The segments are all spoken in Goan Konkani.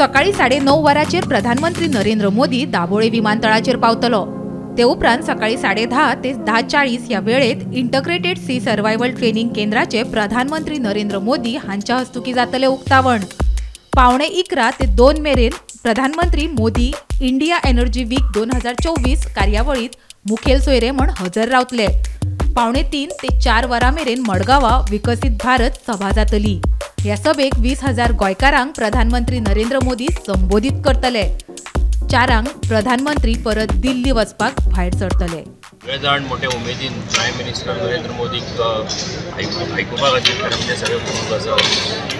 सकाळी 9:30 वरांचेर प्रधानमंत्री नरेंद्र मोदी दाबोळे विमानतळाचेर पावतलो. ते उपरांत सकाळी 10:30 ते 10:40 ह्या वेळेत इंटग्रेटेड सी सर्वायवल ट्रेनिंग केंद्राचे प्रधानमंत्री नरेंद्र मोदी हांच्या हस्तुकी जातले उक्तावण. 10:45 ते 2 मेरेन प्रधानमंत्री मोदी इंडिया एनर्जी वीक 2024 कार्यावळीत मुखेल सोयरे म्हण हजर रावतले. 2:45 ते 4 वरां मेरेन मडगांवा विकसीत भारत सभा जातली. ह्या सभेक 20,000 गोंयकारांक प्रधानमंत्री नरेंद्र मोदी संबोधीत करतले. 4 प्रधानमंत्री परत दिल्ली वचपाक भायर सरतले. सगळे जाण मोठे उमेदीन प्रायम मिनिस्टर नरेंद्र मोदीक आयकुपा खातीर खरें म्हणजे सगळे उत्सूक आसा.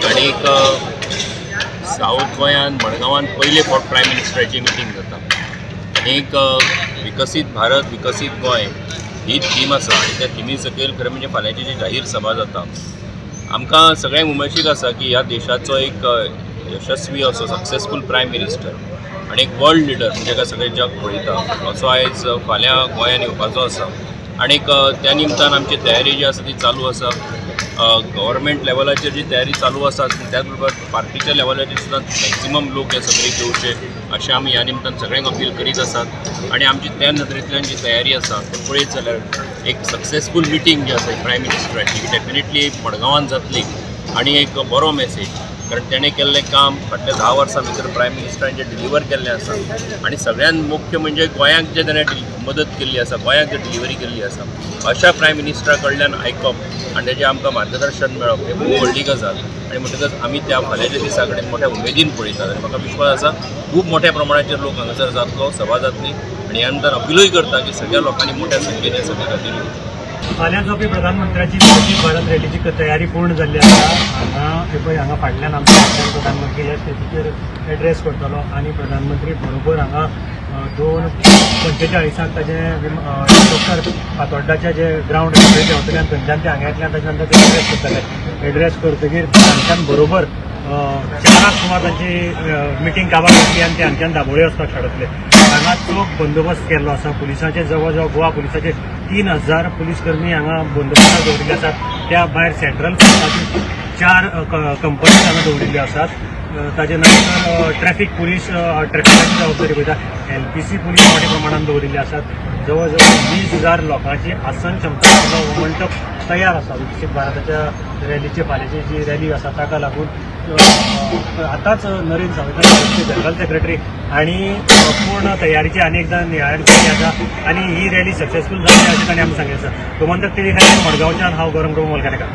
आनीक सावथ गोंयान मडगांवान पयले फावट प्रायम मिनिस्टराची मिटींग जाता आनीक विकसीत भारत विकसीत गोंय ही थीम आसा आनी त्या थिमी सकयल खरें म्हणजे फाल्यांची जी जाहीर सभा जाता, आमकां सगळ्यांक उमळशीक आसा की ह्या देशाचो एक यशस्वी असो सक्सेसफूल प्रायम मिनिस्टर आनी एक वर्ल्ड लिडर म्हणजे सगळें जग पळयता असो आयज फाल्यां गोंयान येवपाचो आसा. आनीक त्या निमतान आमची तयारी जी आसा ती चालू आसा. गव्हर्मेंट लेवलाचेर जी तयारी चालू आसा त्याच बरोबर पार्टीच्या लेवलाचेर सुद्दां मॅक्सिमम लोक हे सगळे येवचे अशें आमी ह्या निमतान सगळ्यांक अपील करीत आसात. आनी आमची त्या नदरेंतल्यान जी तयारी आसा ते पळयत जाल्यार एक सक्सेसफूल मिटींग जी आसा प्रायम मिनिस्टराची ही डेफिनेटली मडगांवान जातली आनी एक बरो मॅसेज, कारण तेणें केल्लें काम फाटल्या 10 वर्सां भितर प्रायम मिनिस्टरान जें डिलिव्हर केल्लें आसा आनी सगळ्यांत मुख्य म्हणजे गोंयांक जें तेणें मदत केल्ली आसा, गोंयांक जें डिलिव्हरी केल्ली आसा, अशा प्रायम मिनिस्टरा कडल्यान आयकप आनी तेजें आमकां मार्गदर्शन मेळप हें खूब व्हडली गजाल. आनी म्हणटकच आमी त्या फाल्यांच्या दिसा कडेन मोठ्या उमेदीन पळयतात आनी म्हाका विश्वास आसा खूब मोठ्या प्रमाणाचेर लोक हांगासर जातलो, सभा जातली आनी ह्या नंतर अपिलूय करता की सगळ्या लोकांनी मोठ्या संख्येन ह्या सभे खातीर येवचें. फाल्यां जावपी प्रधानमंत्र्याची विकसीत भारत रॅलीची तयारी पूर्ण जाल्ली आसा. हांगा हे पळय हांगा फाटल्यान आमच्या प्रधानमंत्री ह्या स्टेजीचेर एड्रेस करतलो आनी प्रधानमंत्री बरोबर हांगा 2:45 ताजें हेलिकॉप्टर फातोड्डाचें जे ग्रावंड आसा थंय देंवतलें आनी थंयच्यान ते हांगा येतले आनी ताच्या नंतर ते एड्रेस करतले. एड्रेस करतकीर हांगच्यान बरोबर 4 सुमार तांची मिटींग काबार जातली आनी ते हांगच्यान दाबोळे वचपाक शकतले. हांगा चोख बंदोबस्त केल्लो आसा. पुलिसांचे जवळ जवळ गोवा पुलिसाचे 3,000 पुलीसकर्मी हांगा बंदोबस्ताक दवरिल्ले आसात. त्या भायर सेंट्रल फोर्साची 4 कंपनी हांगा दवरिल्ल्यो आसात. ताजे नंतर ट्रॅफिक पुलीस ट्रॅफिकाची जबाबदारी पळयता. एलपीसी पुलीस मोठ्या प्रमाणान दवरिल्ले आसात. जवळ जवळ 20,000 लोकांची आसन क्षमता हो मंडप तयार आसा. विकसीत भारताच्या रॅलीचे फाल्यांची जी रॅली आसा ताका लागून आतांच नरेंद्र सावयकर जनरल सेक्रेटरी आनी पूर्ण तयारीची आनी एकदां नियाळ केल्ली आसा आनी ही रॅली सक्सेसफूल जाली अशें तांणी आमकां सांगितलें आसा. गोमंतक टीव्ही खातीर मडगांवच्यान हांव गौरंग प्रभू मोलकानेकर.